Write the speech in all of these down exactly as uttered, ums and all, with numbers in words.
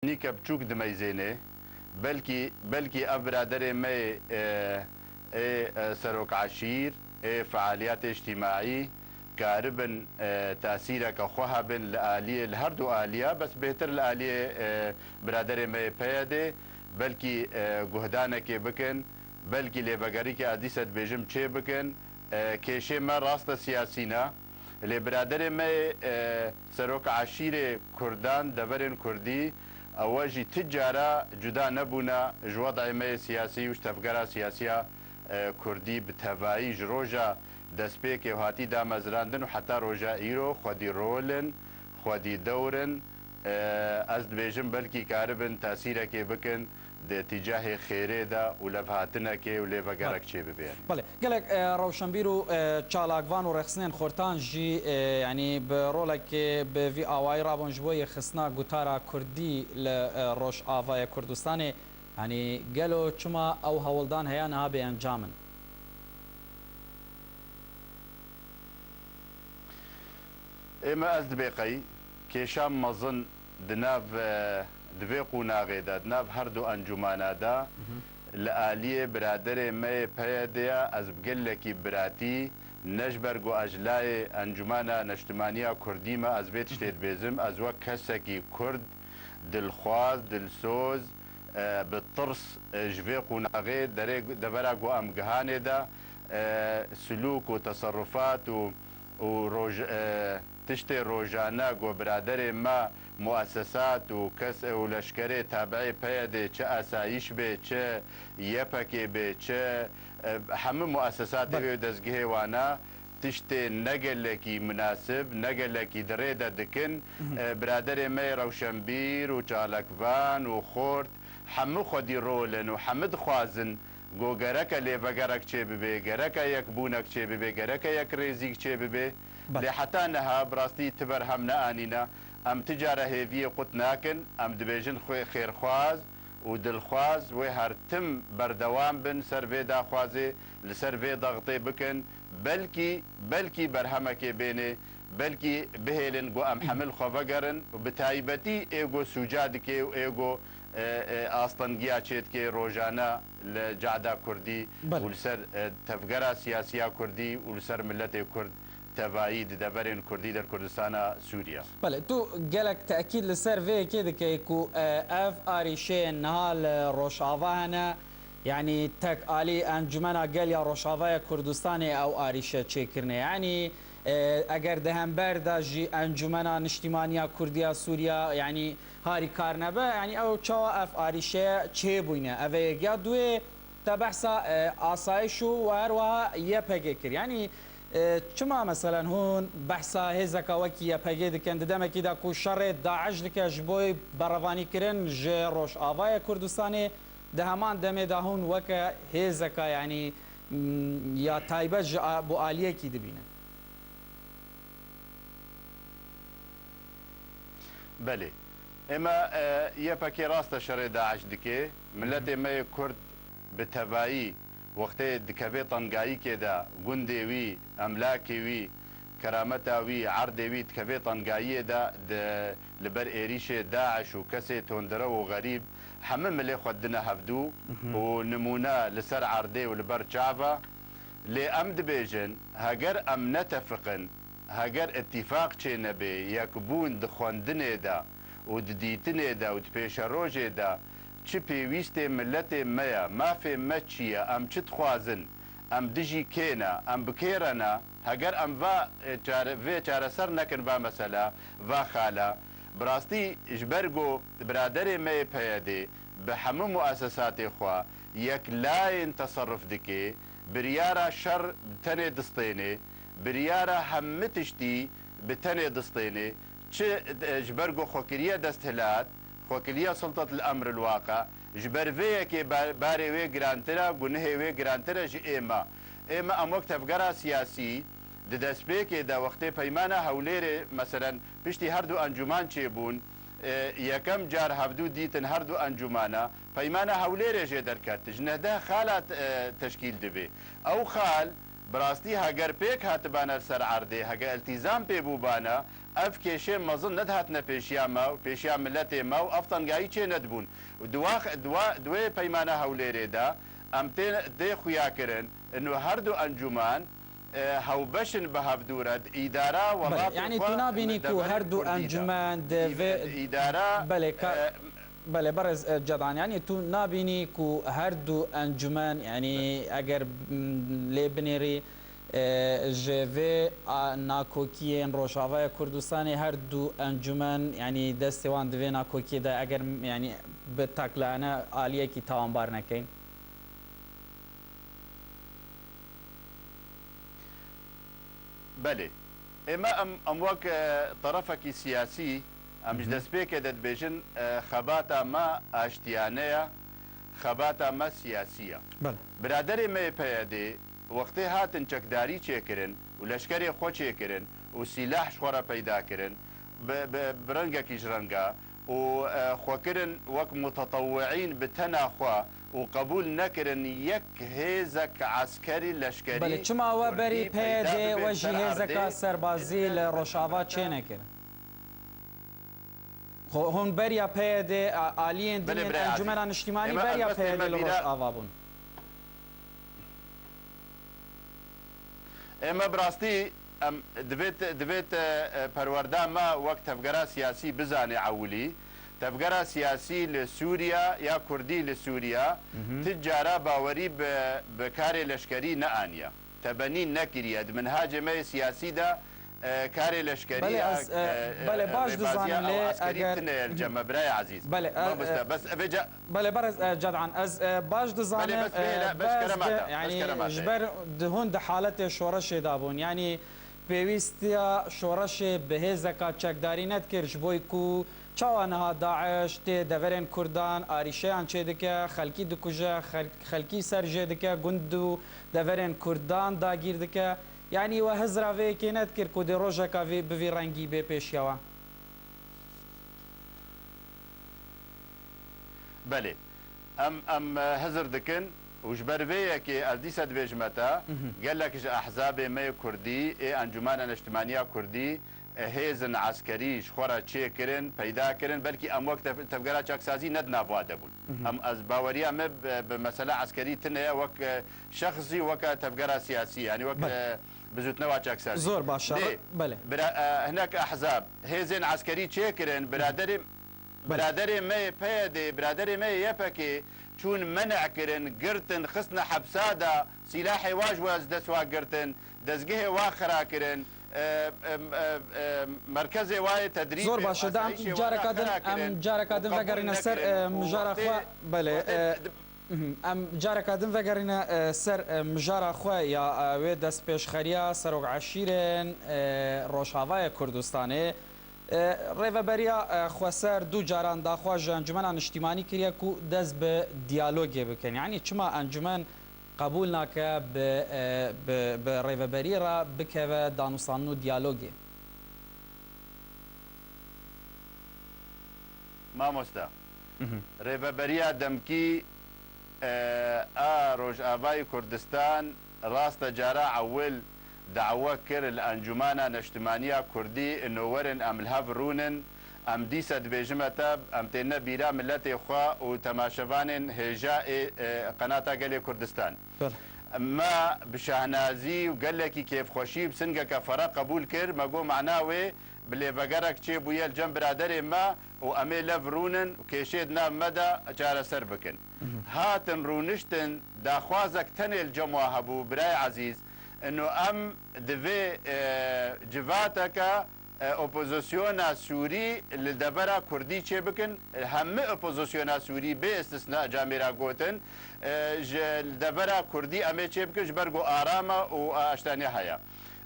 nîke biçûk dimeyzêne. Belkî, belkî ev biraderê me yê, e, ê, e, serok eşîr, ê fealiyetê îctîmaî karibin, e, tesîreke xwe hebin li aliyê, li her du aliya, bes bêhtir li aliyê, e, biraderê me yê P Y D'ê, belkî, e, guhdanekê bikin, belkî lêvegerîkê ez dîse dibêjim çê bikin. E, kêşê me raste siyasî ne. Lê biraderê me yê, e, serok eşîrê Kurdan, deverên Kurdî, ewe jî ti cara cuda nebûne ji wed'ê me yê siyasî û ji tevgera siyasiya, e, Kurdî bi tevayî ji roja destpêkê û hatî damezrandin û heta roja îro xwedî rol in, xwedî dewr in. E, ez dibêjim belkî karibin tesîrekê bikin di tîcahê xêrê de û levhatinekê û lêvegerek çêbibe. Belê. Gelek, e, rewşenbîr û, e, çalakvan û rêxistinên xortan jî, e, yanî bi rolekê bi vî awayî rabûn ji bo yêxistina gotara kurdî li, e, Rojavayê Kurdistanê. Yanî gelo çima ew hewldan heya niha bêencam in? Ê me ez dibê qey kêşa mezin di nav, e, di vê qonaxê de, di nav her du encûmana de, li aliyê biraderê me yê P Y D'ê ya, ez bi gelekî biratî, ne ji ber ku ez ji layê Encûmena Neştimaniya Kurdî me, ez vê tiştê dibêzim, ez wek kesekî Kurd, dilxwaz, dilsoz, e, bi tirs, e, ji vê qonaxê derê, devera ku em gihanê de, e, silûk û teserrufat û, û roj-, e, tiştê rojane ku biraderê me muesesat û kes û leşkerê tabi'ê P Y D'ê, çi asayîş bê, çi Y P G bê, çi, e, hemû muesesatê wê û dezgehê wana tiştê ne gelekî minasib, ne gelekî di rê de dikin. E, biraderê me yê rewşenbîr û çalakvan û xort hemû xwedî rol in û hemû dixwazin ku gereke lêvegerek çêbibe, gereke yekbûnek çêbibe, gereke yekrêzîk çêbibe. Lê heta niha bi rastî ti berhem neanîne. Em ti cara hêviyê qut nakin. Em dibêjin xwe-, xêrxwaz û dilxwaz wê her tim berdewam bin ser vê daxwazê, li ser vê dextê bikin. Belkî, belkî berhemekê bênê, belkî bihêlin ku em hemil xwe vegerin û bi taybetî ê ku sûca dike û ê ku, e, e, astengiya çêdike rojane li cehda kurdî û li ser, e, tevgera siyasiya kurdî û li ser miletê kurd tevayî di deverên kurdî der Kurdistana Sûriye. Belê, tu gelek tekîd li ser vê yekê dikey ku, e, ev arîşeyên niha li Rojava hene, yanî tek alî Encûmena Gel ya Rojavaya Kurdistanê ew arîşe çêkirine. Yanî, e, eger di hember de jî Encûmena Niştîmaniya Kurdî ya Sûriya, yanî harî kar nebe, yanî ew çawa ev arîşe çêbûyne? Ev e yek. Ya duyê, te behsa, e, asayîş û her wiha Y P G kir. Yanî, e, çima meselen hûn behsa hêzeka wekî Y P G dikin, di demekî de ku şerê DAIŞ dike ji bo berevanîkirin ji Rojavayê Kurdistanê, di heman demê de hûn weke hêzeka, yanî, m, ya taybet ji a-, bo aliyekî dibînin? Belê. Ême, e, Y P G rast e şerê DAIŞ dike. Miletê me yê Kurd bi tevayî wextê dikeve tengayîkê de gundê wî, emlakê wî, kerameta wî, erdê wî dikeve tengayiyê de, di, li ber êrîşê DAIŞ û kesê tondire û xerîb hemî milê xwe didine hevdû û nimûne li ser erdê û li ber çav e. Lê em dibêjin, heger em netefiqin, heger îtîfaq çênebê, yekbûn di xwendinê de û di dîtinê de û di pêşerojê de çi pêwîstê miletê me ye, mafê me çi ye, em çi dixwazin, em dijî kê ne, em bi kê re ne, heger em va, e, çare-, vê çareser nekin va mesela, va xala, bi rastî ji ber ku biraderê me yê P Y D'ê bi hemû muesesatê xwe yeklayên teserruf dike, biryara şer bi tenê distêne, biryara hemî tiştî bi tenê distêne, çi, e, ji ber ku xwe kiriye desthilat, xwe kiriye sultet li emr il waqe, ji ber vê yekê ba-, barê wê girantir e, gunehê wê girantir e ji ê me. Ê me em wek tevgera siyasî di destpêkê de wextê Peymana Hewlêrê, meselen, piştî her du encûman çêbûn, e, yekem car hevdû dîtin her du encûmana, Peymana Hewlêrê jê derket. Ji neh deh xala, e, teşkîl dibê. Ew xal, bi rastî, heger pêk hatibane li ser erdê, heger îltîzam pê bûbane, Ev kêşên mezin nedihatine pêşiya me û pêşiya miletê me û ev tengayî çê nedibûn. Û di wa, di wa, di wê peymana Hewlêrê de em tê, tê xuya kirin, ino her du encûmen, e, hewbeş in bi hevdû re, di îdara Belê, welatê yani xwe, tu nabînî ku deverên her du kurdî de. encûmen di vê Î-, îdara, Belê, ka-, e, belê, berêz, e, Cedan, yani tu nabînî ku her du encûmen, yani eger, m, lê binêrî, e, ji vê a nakokiyên Rojavaya Kurdistanê her du encûmen, yani destê wan di vê nakokiyê de eger, m, yani bi taklayane aliyekî tawanbar nekeyn? Belê. Ême em, em wek, e, terefekî siyasî, em ji destpêkê de dibêjin, e, xebata me aştiyane ye, xebata me siyasî ye. Belê. Biraderê me yê P Y D'ê wextê hatin çekdarî çêkirin û leşkerê xwe çêkirin û sîlah ji xwe re peyda kirin, bi, bi, bi rengekî ji renga û, e, xwe kirin wek mutetewwiîn bi tena xwe û qebûl nekirin yek hêzek eskerî leşkerî Belê, çima we Kurdî berî peyda P Y D bibin we jî ser hêzeka erdê. serbazî li Rojava çênekir? Xwe hûn beriya P Y D, a-, aliyên Belê, dinên birayê Encûmena Niştimanî Ême beriya elbestê P Y D me li bîra Rojava bûn. Ême bi rastî, em, divê te, divê te, e, perwerda me wek tevgera siyasî bizanê ewilî. Tevgera siyasî li Sûriya ya Kurdî li Sûriya Mhm. ti cara bawerî bi, bi karê leşkerî neaniye. Tebenî nekiriye. Di minhacê me yê siyasî de, e, karê leşkerî Belê, ya, ez, e, e, e, belê, baş rêbaziya dizanim ew lê eskerî eger tune ye li cem me, birayê ezîz. Belê, e, Mamoste, e, bes vê ca- Belê, berêz, e, Cedan, ez, e, baş dizanim, Belê, bes bihêle, e, bes bes kerema di-, te, bes yani, kerema ji te. ber di hûn di haletê şoreşê de bûn. Yani, pêwîstiya şoreşê bi hêzeka çekdarî nedikir, ji bo ku çawa niha DAIŞ tê deverên Kurdan arîşeyan çêdike, xelkî dikuje, xel-, xelkî ser jê dike, gund û deverên Kurdan dagîr dike. Yani, we hizra vê yekê nedikir ku dê rojeka vê, bi vî rengî bê pêşiya we? Belê. Em, em, e, hizir dikin û ji ber vê yekê ez dîsa dibêjime te, Mhm. gelek ji ehzabê me yê Kurdî, ê Encûmena Neştimaniya Kurdî, e, hêzin eskerî ji xwe re çêkirin, peyda kirin, belkî em wek tev-, tevgera çaksazî ne di nav wa de bûn. Mhm. Em, ez baweriya me bi, bi mesela eskerî tune ye, wek, e, şexs jî weke tevgera siyasî, yanî wek, Belê. e, bizûtnewa çaksazî. Zor baş e. Lê, Belê. bira-, e, hinek ehzab hêzên eskerî çêkirin, biraderê Belê. Biraderê me yê P Y D, biraderê me yê Y P G çûn menê kirin, girtin, xistine hepsa de, sîlahê wa ji we ji dest wa girtin, dezgehê wa xira kirin, e, e, e, e, merkezê wa yê tedrîbê Zor û baş e, da em asayîşê wa careka da din, xira em kirin careka û din qebûl vegerîne ser, nekirin e, û mijara wextê, xwe. Belê, wextê e, di- Mhm. Em careka din vegerîne, e, ser, e, mijara xwe ya, e, wê destpêşxeriya serok eşîrên, e, Rojavayê Kurdistanê. E, Rêveberiya, e, Xweser du caran daxwaz ji Encûmena Niştimanî kiriye ku dest bi diyalogê bikin. Yanî çima encûmen qebûl nake bi, e, bi, bi rêveberiyê re bikeve danûstandin û diyalogê? Mamoste, Mhm. Rêveberiya demkî, e, a Rojavayê Kurdistan raste cara ewil dawe kir li Encûmena Neştimaniya Kurdî, ino werin em li hev rûnin, em dîsa dibêjime te, em têne bîra miletê xwe û temaşevanên hêja ê, e, Qenata Gelê Kurdistan. Belê. Me bi şahnazî û gelekî kêfxweşî bi singeke ferre qebûl kir, me got mana wê bi lêvegerek çêbûye li cem biraderê me û em ê lev rûnin û kêşeyê di nav me de çareser bikin. Mhm. Hatin rûniştin, daxwazek tenê li cem wa hebû, birayê ezîz, ino em divê, e, civateke, e, opozisyona Sûrî li devera Kurdî çêbikin, hemî opozisyona Sûrî bê istisna, camêra gotin, e, ji devera Kurdî em ê çêbikin, ji ber ku aram e û aştaniya heye.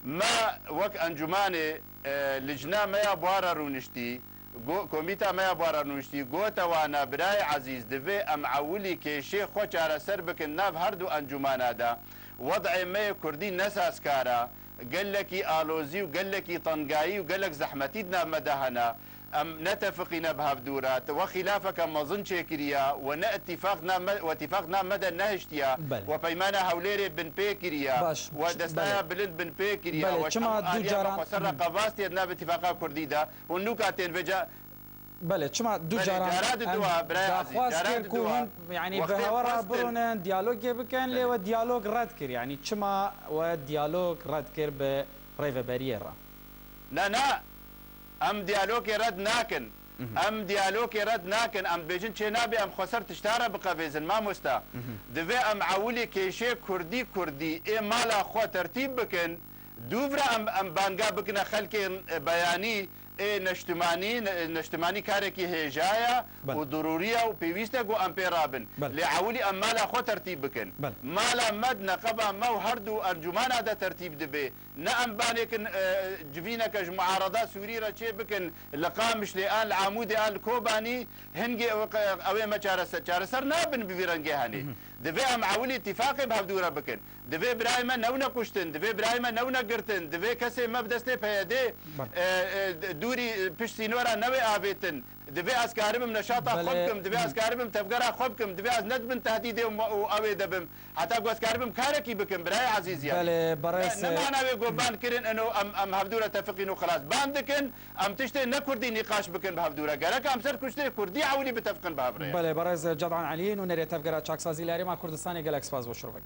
Me wek encûmanê, e, licna me ya bi wan re rûniştî, go-, komîta me ya bi wan re rûniştî, gote wana, birayê ezîz, divê em ewilî kêşê xwe çareser bikin nav her du encûmana de. Wed'ê me yê Kurdî ne sazkar e, gelekî alozî û gelekî tengayî û gelek zehmetî di nav me de hene. em netefiqîne bi hevdû re. Te we xîlafeke mezin çêkiriye, we ne îtîfaq na me, we îtîfaq na me de nehiştiye, Belê. we peymana Hewlêrê binpê kiriye, Baş, we destaya belê. bilind binpê kiriye, Belê, we çima du aliyê me caran xweser re qevastiyê di nav îtîfaqa kurdî de, hûn nûka tên vêca Belê, çima du Belê, caran cara em diduwa, birayê ezîz, daxwaz cara kir ku diduwa. hûn, yanî, bi Wextê hewa re xwestin birûnin, diyalogê bikin, lê Belê. we diyalog red kir. Yanî çima we diyalog red kir bi rêveberiyê re? Na, na, em diyalogê red nakin. Mhm. Em diyalogê red nakin. Em dibêjin çê nabe em xweser tişta re biqevêzin, mamosta. Mhm. Divê em ewilî kêşê kurdî kurdî ê mala xwe tertîb bikin. Dûv re em, em banga bikine xelkê, e, beyanî ê neştimanî, ne-, neştimanî karekî hêja ye Belê. û dirûrî ye û pêwîst e ku em pê rabin. Belê. Lê ewilî em mala xwe tertîb bikin. Belê. Mala me di neqeba me û her du encûmana de tertîb dibe. Ne em banêkin, e, civîneke ji muarada Sûrî re çê bikin li Qamişlê an li Amûdê an li Kobanî, hingê ew, ew ê me çareser, çareser nabin bi vî rengê henê. Mhm. Divê em ewilî îtîfaqê bi hevdû re bikin. Divê birayê me newne kuştin, divê birayê me newne girtin, divê kesê me bi destê P Y D, Belê. e, e, dûrî, e, pişt sînora newê avêtin. Divê ez karibim neşata xwe Belê. bikim, divê ez karibim tevgera xwe bikim, divê ez ne di bin tehdîdê û, û ew ê de bim. Heta ku ez karibim karekî bikim, birayê ezîz, yanî. Belê, Ne, berêz, ne e, mana wê ku ban kirin, eno em, em hevdû re tefiqîn û xilas. Ban dikin, em tiştê ne kurdî nîqaş bikin bi hevdû re. Gerek em ser kuştê kurdî ewilî bitefiqin bi hev re. Belê, berêz Cedran Elî, nûnerê tevgera çaksazî li Herêma Kurdistanê, gelek spas bo şirovek.